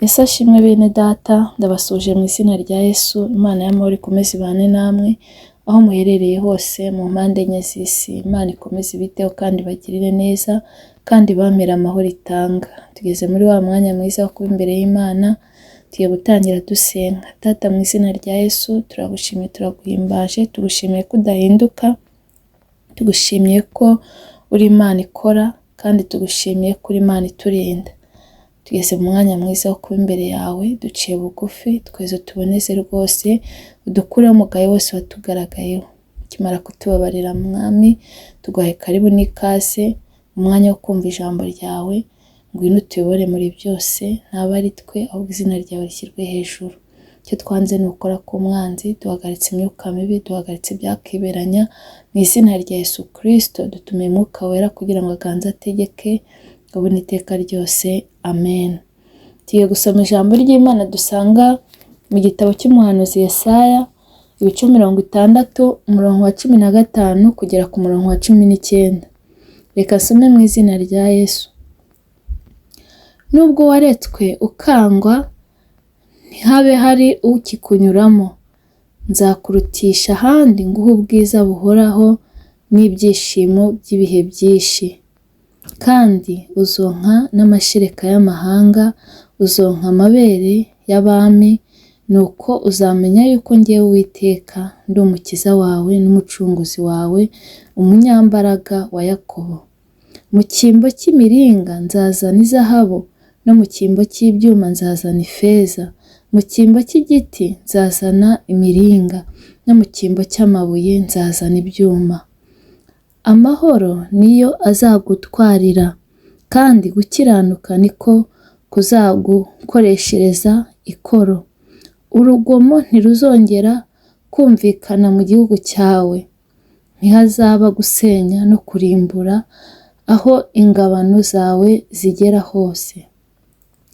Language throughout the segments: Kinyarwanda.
Yesu ashimwe bene data, ndabasuhuje mu izina rya Yesu, Imana y'amahoro ikomeze ibane namwe, aho muherereye hose mu mpande enye z'isi, Imana ikomeze ibiteho kandi ibagirire neza, kandi ibampere amahoro itanga. Tugeze muri wa mwanya mwiza wo kuba imbere y'Imana, tugiye gutangira dusenga. Data mu izina rya Yesu, turagushimiye, turaguhimbaje, tugushimiye ko udahinduka, tugushimiye ko uri Imana ikora, kandi tugushimiye ko uri Imana iturinda. Tugeze mu mwanya mwiza wo kuba imbere yawe, duciye bugufi, tweze tuboneze rwose, udukureho umugayo wose watugaragayeho. Ukimara kutubabarira Mwami, tuguhaye karibu n'ikaze, mu mwanya wo kumva ijambo ryawe, ngwino utuyobore muri byose, ntabe ari twe, ahubwo izina ryawe rishyirwe hejuru. Icyo twanze ni ukora k'umwanzi, duhagaritse imyuka mibi, duhagaritse ibyakiberanya, mu izina rya Yesu Kristo dutumiye Umwuka Wera kugira ngo aganze ategeke, ubu n'iteka ryose, amen. Tugiye gusoma ijambo ry'Imana dusanga mu gitabo cy'umuhanuzi Yesaya, ibice 60, umurongo wa 15 kugera ku murongo wa 19. Reka nsome mu izina rya Yesu. Nubwo waretswe ukangwa, ntihabe hari ukikunyuramo, nzakurutisha ahandi nguhe ubwiza buhoraho n'ibyishimo by'ibihe byinshi. Kandi uzonka n'amashereka y'amahanga, uzonka amabere y'abami, nuko uzamenya yuko njyewe Uwiteka ndi umukiza wawe n'umucunguzi wawe, umunyambaraga wa Yakobo. Mu cyimbo cy'imiringa nzazana izahabu, no mu cyimbo cy'ibyuma nzazana ifeza, mu cyimbo cy'igiti nzazana imiringa, no mu cyimbo cy'amabuye nzazana ibyuma. Amahoro niyo azagutwarira, kandi gukiranuka niko kuzagukoreshereza ikoro. Urugomo ntiruzongera kumvikana mu gihugu cyawe, ntihazaba gusenya no kurimbura aho ingabano zawe zigera hose.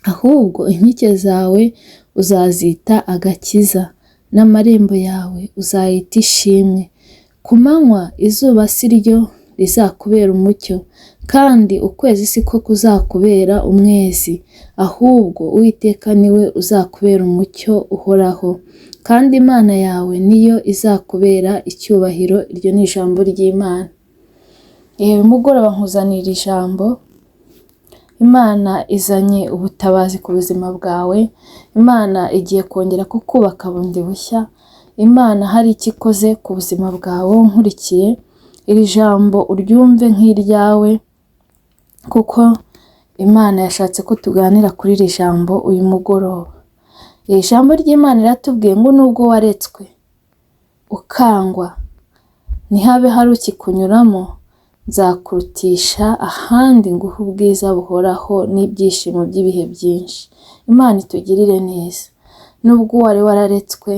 Ahubwo inkike zawe uzazita agakiza, n'amarembo yawe uzayita ishimwe. Ku manywa izuba si ryo rizakubera umucyo, kandi ukwezi si ko kuzakubera umwezi, ahubwo Uwiteka ni we uzakubera umucyo uhoraho, kandi Imana yawe niyo izakubera icyubahiro. Iryo ni ijambo ry'Imana. Uyu mugoroba nkuzanira ijambo, Imana izanye ubutabazi ku buzima bwawe, Imana igiye kongera kukubaka bundi bushya, Imana hari icyo ikoze ku buzima bwawe nkurikiye, iri jambo uryumve nk'iryawe, kuko Imana yashatse ko tuganira kuri iri jambo uyu mugoroba. Iri jambo ry'Imana riratubwiye ngo nubwo waretswe, ukangwa, ntihabe hari ukikunyuramo, nzakurutisha ahandi nguhe ubwiza buhoraho n'ibyishimo by'ibihe byinshi. Imana itugirire neza. Nubwo wari wararetswe,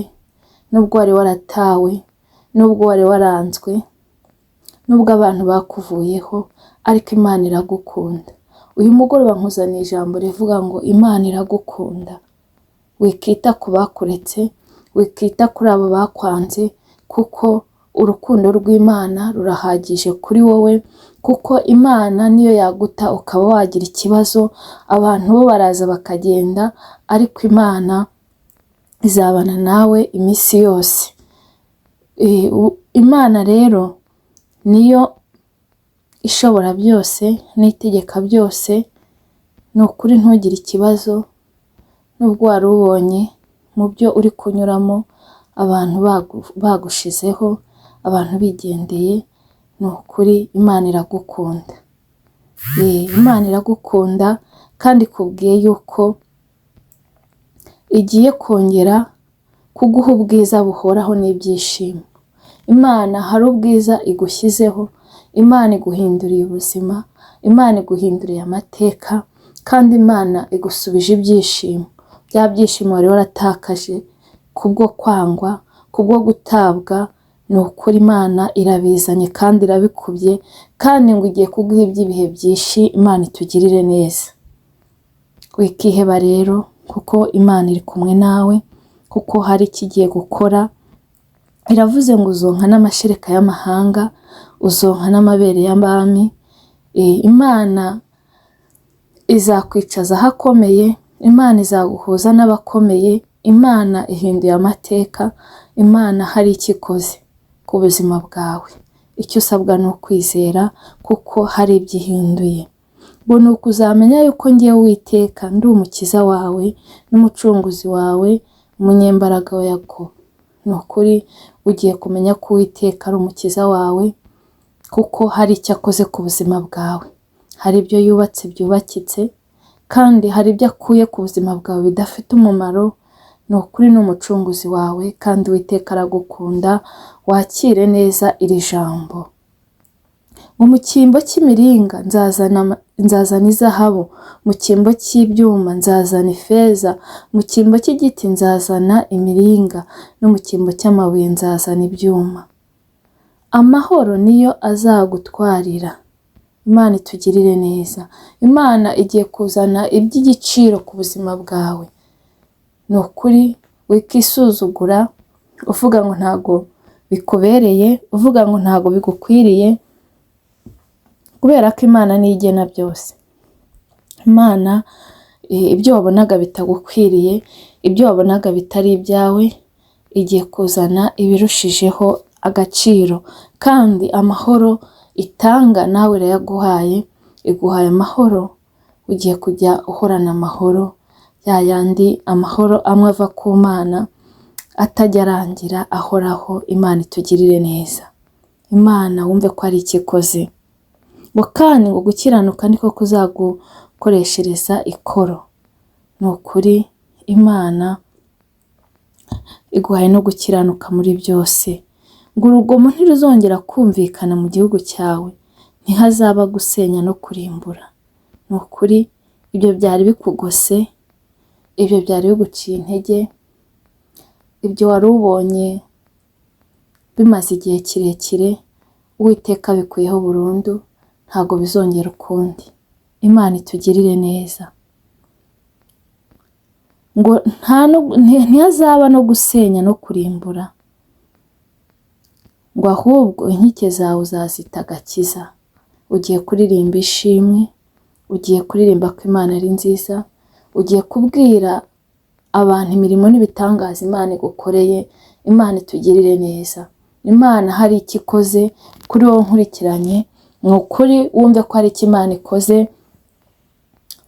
nubwo wari waratawe, nubwo wari waranzwe, nubwo abantu bakuvuyeho, ariko Imana iragukunda. Uyu mugoroba nkuzaniye ijambo rivuga ngo Imana iragukunda. Wikita ku bakuretse, wikita kuri abo bakwanze, kuko urukundo rw'Imana rurahagije kuri wowe, kuko Imana niyo yaguta ukaba wagira ikibazo, abantu bo baraza bakagenda, ariko Imana izabana nawe iminsi yose. Imana rero niyo ishobora byose n'itegeka byose, ni ukuri ntugire ikibazo, nubwo wari ubonye mu byo uri kunyuramo abantu bagushizeho, abantu bigendeye, ni ukuri Imana iragukunda. Imana iragukunda kandi ikubwiye yuko igiye kongera kuguha ubwiza buhoraho n'ibyishimo. Imana hari ubwiza igushyizeho, Imana iguhinduriye ubuzima, Imana iguhinduriye amateka, kandi Imana igusubije ibyishimo. Bya byishimo wari waratakaje kubwo kwangwa, kubwo gutabwa, ni ukuri Imana irabizanye kandi irabikubye, kandi ngo igiye kuguha iby'ibihe byinshi. Imana itugirire neza. Wikiheba rero, kuko Imana iri kumwe nawe, kuko hari icyo igiye gukora. Iravuze ngo uzonka n'amashereka y'amahanga, uzonka n'amabere y'abami. Imana izakwicaza ahakomeye. Imana izaguhuza n'abakomeye, Imana ihinduye amateka, Imana hari icyo ikoze ku buzima bwawe. Icyo usabwa ni ukwizera kuko hari ibyo ihinduye. Ngo ni uko uzamenya yuko ngewe Uwiteka ndi umukiza wawe n'umucunguzi wawe, umunyembaraga wa Yakobo. Ni ukuri ugiye kumenya ko Uwiteka ari umukiza wawe kuko hari icyo akoze ku buzima bwawe. Hari ibyo yubatse byubakitse kandi hari ibyo akuye ku buzima bwawe bidafite umumaro, ni ukuri ni umucunguzi wawe kandi Uwiteka aragukunda, wakire neza iri jambo. Ngo mu cyimbo cy'imiringa nzazana izahabu, mu cyimbo cy'ibyuma nzazana ifeza, mu cyimbo cy'igiti nzazana imiringa, no mu cyimbo cy'amabuye nzazana ibyuma. Amahoro niyo azagutwarira. Imana itugirire neza. Imana igiye kuzana iby'igiciro ku buzima bwawe. Ni ukuri wikisuzugura uvuga ngo ntago bikubereye, uvuga ngo ntago bigukwiriye, kubera ko Imana niyo igena byose. Imana ibyo wabonaga bitagukwiriye, ibyo wabonaga bitari ibyawe, igiye kuzana ibirushijeho agaciro kandi amahoro itanga nawe irayaguhaye, iguhaye amahoro, ugiye kujya uhorana amahoro, ya yandi amahoro amwe ava ku Mana atajya arangira ahoraho. Imana itugirire neza. Imana wumve ko ari icyo ikoze. Ngo kandi ngo gukiranuka niko kuzagukoreshereza ikoro. Ni ukuri Imana iguhaye no gukiranuka muri byose. Ngo urugomo ntiruzongera kumvikana mu gihugu cyawe, ntihazaba gusenya no kurimbura. Ni ukuri ibyo byari bikugose, ibyo byari biguciye intege, ibyo wari ubonye bimaze igihe kirekire, Uwiteka abikuyeho burundu, ntabwo bizongera ukundi. Imana itugirire neza. Ngo ntihazaba no gusenya no kurimbura, ngo ahubwo inkike zawe uzazita agakiza. Ugiye kuririmba ishimwe, ugiye kuririmba ko Imana ari nziza, ugiye kubwira abantu imirimo n'ibitangaza Imana igukoreye. Imana itugirire neza. Imana hari icyo ikoze kuri wowe nkurikiranye, ni ukuri wumve ko hari icyo Imana ikoze.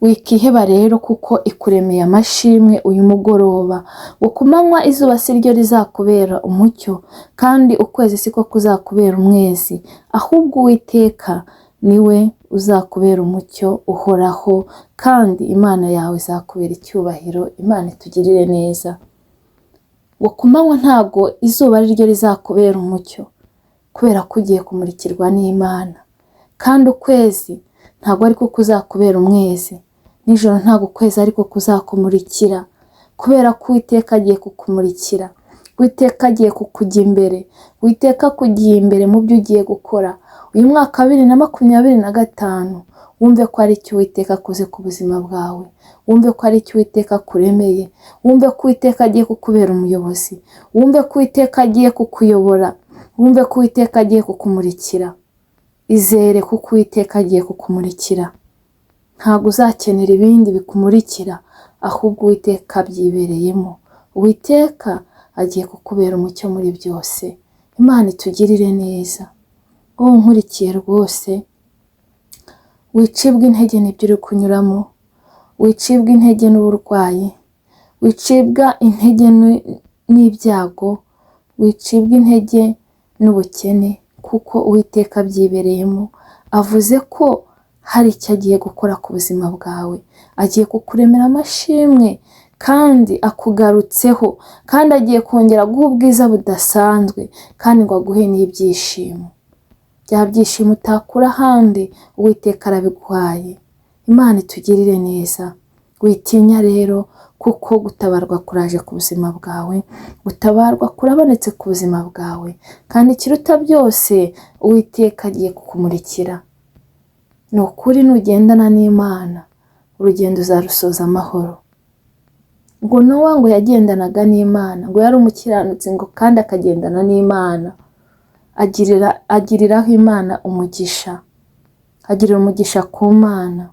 Wikiheba rero kuko ikuremeye amashimwe uyu mugoroba. Ngo ku manywa izuba si ryo rizakubera umucyo, kandi ukwezi siko kuzakubera umwezi, ahubwo Uwiteka niwe uzakubera umucyo uhoraho, kandi Imana yawe izakubera icyubahiro. Imana itugirire neza. Ngo ku manywa ntabwo izuba ari ryo rizakubera umucyo, kubera ko ugiye kumurikirwa n'Imana, kandi ukwezi ntabwo ariko kuzakubera umwezi, nijoro ntabwo ukwezi ariko kuzakumurikira, kubera ko Uwiteka agiye kukumurikira, Uwiteka agiye kukujya imbere, Uwiteka akugiye imbere mu byo ugiye gukora. Uyu mwaka wa 2025 wumve ko ari icyo Uwiteka akoze ku buzima bwawe, wumve ko ari icyo Uwiteka akuremeye, wumve ko Uwiteka agiye kukubera umuyobozi, wumve ko Uwiteka agiye kukuyobora, wumve ko Uwiteka agiye kukumurikira. Izere kuko Uwiteka agiye kukumurikira. Ntabwo uzakenera ibindi bikumurikira, ahubwo Uwiteka abyibereyemo. Uwiteka agiye kukubera umucyo muri byose. Imana itugirire neza. Wowe unkurikiye rwose, wicibwa intege n'ibyo uri kunyuramo, wicibwa intege n'uburwayi, wicibwa intege n'ibyago, wicibwa intege n'ubukene, kuko Uwiteka abyibereyemo. Avuze ko hari icyo agiye gukora ku buzima bwawe, agiye kukuremera amashimwe kandi akugarutseho, kandi agiye kongera guha ubwiza budasanzwe, kandi ngo aguhe n'ibyishimo. Bya byishimo utakura ahandi, Uwiteka arabiguhaye. Imana itugirire neza. Witinya rero kuko gutabarwa kuraje ku buzima bwawe, gutabarwa kurabonetse ku buzima bwawe, kandi ikiruta byose Uwiteka agiye kukumurikira. Ni ukuri nugendana n'Imana urugendo uzarusoza amahoro. Ngo Nowa ngo yagendanaga n'Imana, ngo yari umukiranutsi ngo kandi akagendana n'Imana, agiriraho Imana umugisha, agirira umugisha ku Mana.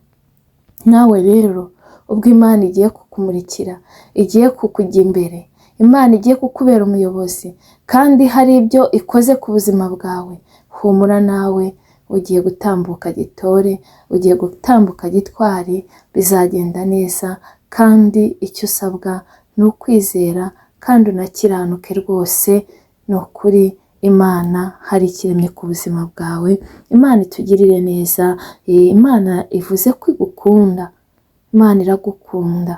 Nawe rero Ubwo Imana igiye kukumurikira, igiye kukujya imbere, Imana igiye kukubera umuyobozi, kandi hari ibyo ikoze ku buzima bwawe, humura nawe ugiye gutambuka gitore, ugiye gutambuka gitwari, bizagenda neza, kandi icyo usabwa ni ukwizera kandi unakiranuke rwose. Ni ukuri Imana hari ikiremye ku buzima bwawe. Imana itugirire neza. Imana ivuze ko igukunda, Imana iragukunda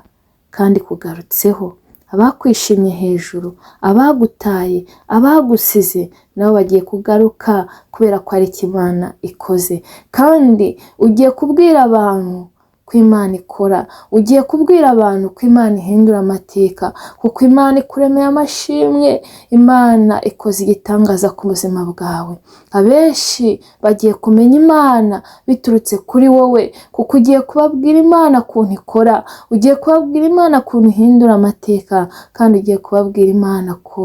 kandi ikugarutseho. Abakwishimye hejuru, abagutaye, abagusize, nabo bagiye kugaruka kubera ko ari icyo Imana ikoze. Kandi ugiye kubwira abantu ko Imana ikora, ugiye kubwira abantu ko Imana ihindura amateka, kuko Imana ikuremeye amashimwe, Imana ikoze igitangaza ku buzima bwawe. Abenshi bagiye kumenya Imana biturutse kuri wowe, kuko ugiye kubabwira Imana ukuntu ikora, ugiye kubabwira Imana ukuntu ihindura amateka, kandi ugiye kubabwira Imana ko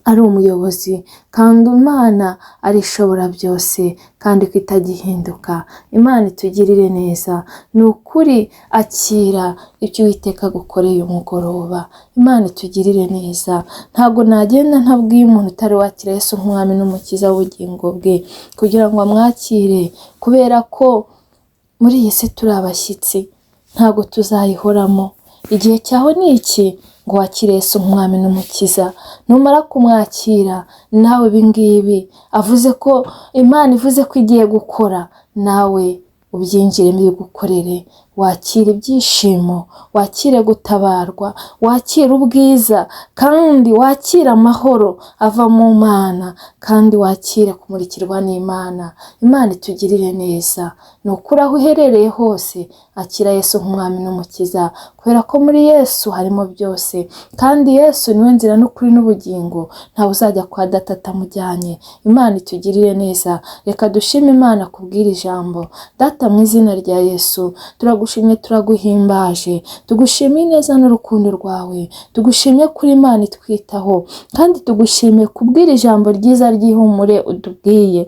ari umuyobozi, kandi Imana ari ishobora byose, kandi ko itagihinduka. Imana itugirire neza. Ni ukuri akira ibyo Uwiteka agukoreye umugoroba. Imana itugirire neza. Ntabwo nagenda ntabwiye umuntu utari wakira Yesu nk'umwami n'umukiza w'ubugingo bwe kugira ngo amwakire, kubera ko muri iyi si turi abashyitsi, ntabwo tuzayihoramo. Igihe cyawe ni iki ngo wakire Yesu nk'umwami n'umukiza. Numara kumwakira, nawe ibingibi avuze ko Imana ivuze ko igiye gukora, nawe ubyinjiremo ibigukorere, wakire ibyishimo, wakire gutabarwa, wakire ubwiza, kandi wakire amahoro ava mu Mana, kandi wakire kumurikirwa n'Imana. Imana itugirire neza. Ni ukuri aho uherereye hose, akira Yesu nk'umwami n'umukiza, kubera ko muri Yesu harimo byose, kandi Yesu niwe nzira n'ukuri n'ubugingo, ntawe uzajya kwa Data atamujyanye. Imana itugirire neza. Reka dushime Imana kubw'iri jambo. Data, mu izina rya Yesu, turagushimye, turaguhimbaje, tugushimiye ineza n'urukundo rwawe, tugushimye kuri Imana itwitaho, kandi tugushimiye kubw'iri jambo ryiza ry'ihumure utubwiye.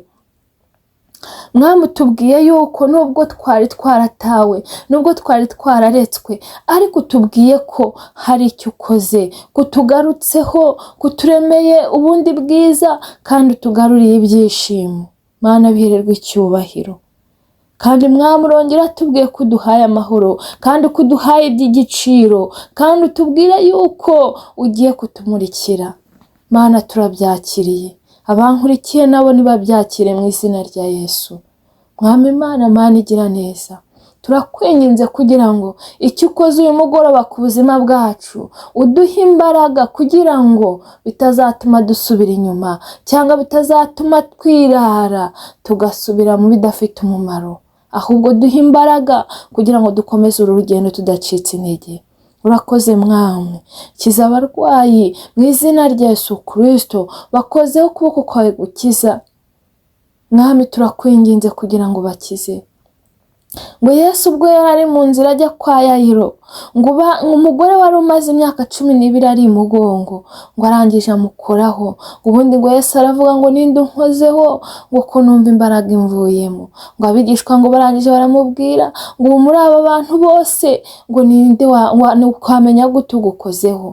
Mwami, utubwiye yuko nubwo twari twaratawe, nubwo twari twararetswe, ariko utubwiye ko hari icyo ukoze, kutugarutseho, kuturemeye ubundi bwiza, kandi utugaruriye ibyishimo. Mana, bihererwe icyubahiro. Kandi Mwami, urongera atubwiye ko uduhaye amahoro, kandi ko uduhaye iby'igiciro, kandi utubwira yuko ugiye kutumurikira. Mana, turabyakiriye. Abankurikiye nabo nibabyakire mu izina rya Yesu. Mwami Imana, Mana igira neza, turakwinginze kugira ngo icyo ukoze uyu mugoroba ku buzima bwacu, uduhe imbaraga kugira ngo bitazatuma dusubira inyuma, cyangwa bitazatuma twirara tugasubira mu bidafite umumaro, ahubwo duhe imbaraga kugira ngo dukomeze uru rugendo tudacitse intege. Urakoze Mwami. Kiza abarwayi mu izina rya Yesu Kristo, bakozeho ukuboko kwawe gukiza. Mwami, turakwinginze kugira ngo bakize. Ngo Yesu ubwo yari ari mu nzira ajya kwa Yayiro, ngo umugore wari umaze imyaka 12 ari imugongo, ngo arangije amukoraho. Ubundi ngo Yesu aravuga ngo ninde unkozeho, ngo ko numva imbaraga imvuyemo. Ngo abigishwa ngo barangije baramubwira ngo ubu muri aba bantu bose ngo ninde wamenya gute ugukozeho.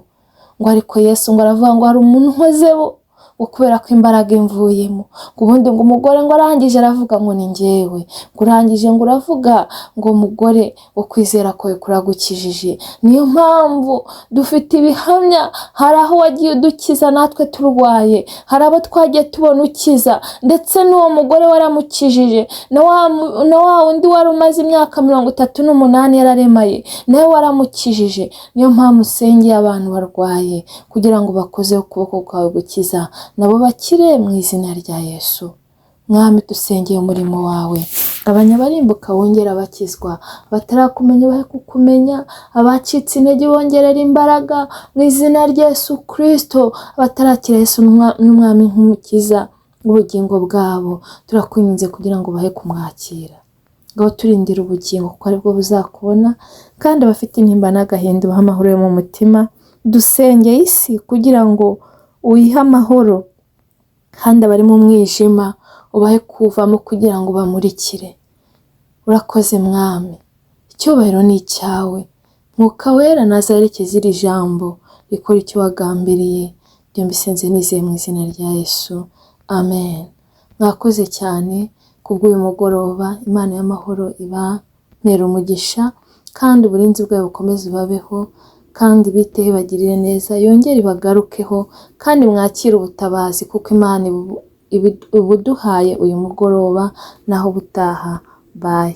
Ngo ariko Yesu ngo aravuga ngo hari umuntu unkozeho, ngo kubera ko imbaraga imvuyemo. Ngo ubundi ngo umugore ngo arangije aravuga ngo ni njyewe. Ngo urangije ngo uravuga ngo mugore, ngo kwizera kwawe kuragukijije. Niyo mpamvu dufite ibihamya, hari aho wagiye udukiza natwe turwaye, hari abo twagiye tubona ukiza, ndetse n'uwo mugore waramukijije, na wa wundi wari umaze imyaka 38 yararemaye, nawe waramukijije. Niyo mpamvu usengeye abantu barwaye kugira ngo bakozeho ukuboko kwawe gukiza, nabo bakire mu izina rya Yesu. Mwami, dusengeye umurimo wawe, gabanya abarimbuka wongera abakizwa, batarakumenya bahe kukumenya, abacitse intege bongerera imbaraga mu izina rya Yesu Kristo, abatarakira Yesu n'umwami nk'umukiza w'ubugingo bwabo, turakwinginze kugira ngo bahe kumwakira. Ngaho turindira ubugingo kuko aribwo buzakubona, kandi abafite intimba n'agahinda ubahe amahoro yo mu mutima. Dusengeye isi kugira ngo uyihe amahoro, kandi abari mu mwijima ubahe kuvamo kugira ngo bamurikire. Urakoze Mwami, Icyubahiro ni icyawe. Mwuka Wera nazaherekeze iri jambo rikora icyo wagambiriye. Ibyo mbisenze nizeye mu izina rya Yesu. Amen. Mwakoze cyane kubw'uyu mugoroba. Imana y'amahoro ibamere umugisha kandi uburinzi bwayo bukomeze bubabeho, kandi biteho ibagirire neza, yongere ibagarukeho kandi mwakire ubutabazi kuko Imana ibuduhaye uyu mugoroba. Naho ubutaha, bye.